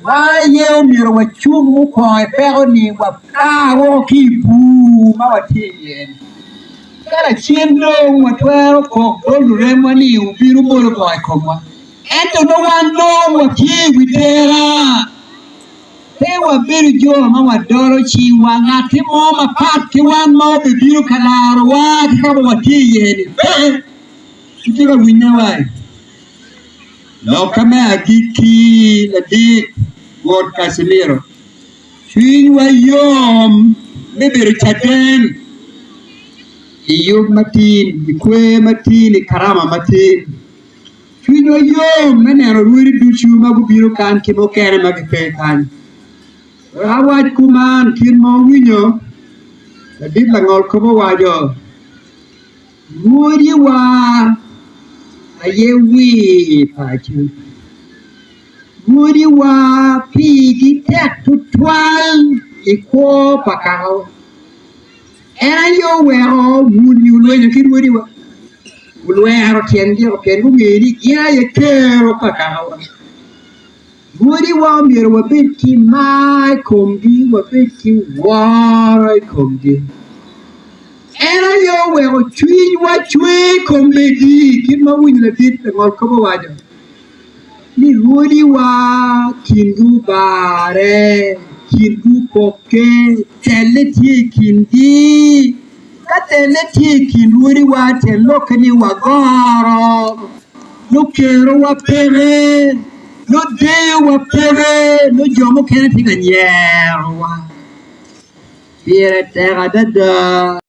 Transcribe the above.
Wan aye omyero wacung mukwongo i peko-ni, wakar woko ki i bur ma watye iye-ni. Ka lacen dong watwero kok bot luremwa ni wubin wubol bongo i komwa, ento nongo wan dong watye i wi tera. Pe wabedo jo ma wadolo cingwa, ngatti mo mapat ki wan ma obibino ka larowa ki ka ma watye iye-ni pe. Itye ka winye wa? Lokka me agikki ladit Rwot Casimiro, cwinywa yom me bedo caden i yub matin, i kwer matin, i karama matin. Cwinywa yom me neno rwodi ducu ma gubino kany ki mukene ma gipe kany. Wek awac kuman kit ma wuwinyo ladit langolkop owaco. Rwodiwa aye wir paco. Rwodiwa pigi tek tutwal i kwo pa kakawa. En aye oweko muni olwenyo ki rwodiwa, gulwero tyengi woko pien gungeyo ni gin aye kero pa kakawa. Rwodiwa omyero wabed ki mar i komgi, wabed ki woro i komgi. En aye oweko cwinywa cwer i kombeddi, kit ma winyo ladit langolkop owaco ni rwodiwa kingi obarre, kingi opokke, telle tye i kingi. Ka telle tye i kin rwodiwa, tyen lokke ni wagoro. Nongo kerowa peke, nongo deyowa peke, nongo jo mukene tye ka nyerowa. Pire tek adada.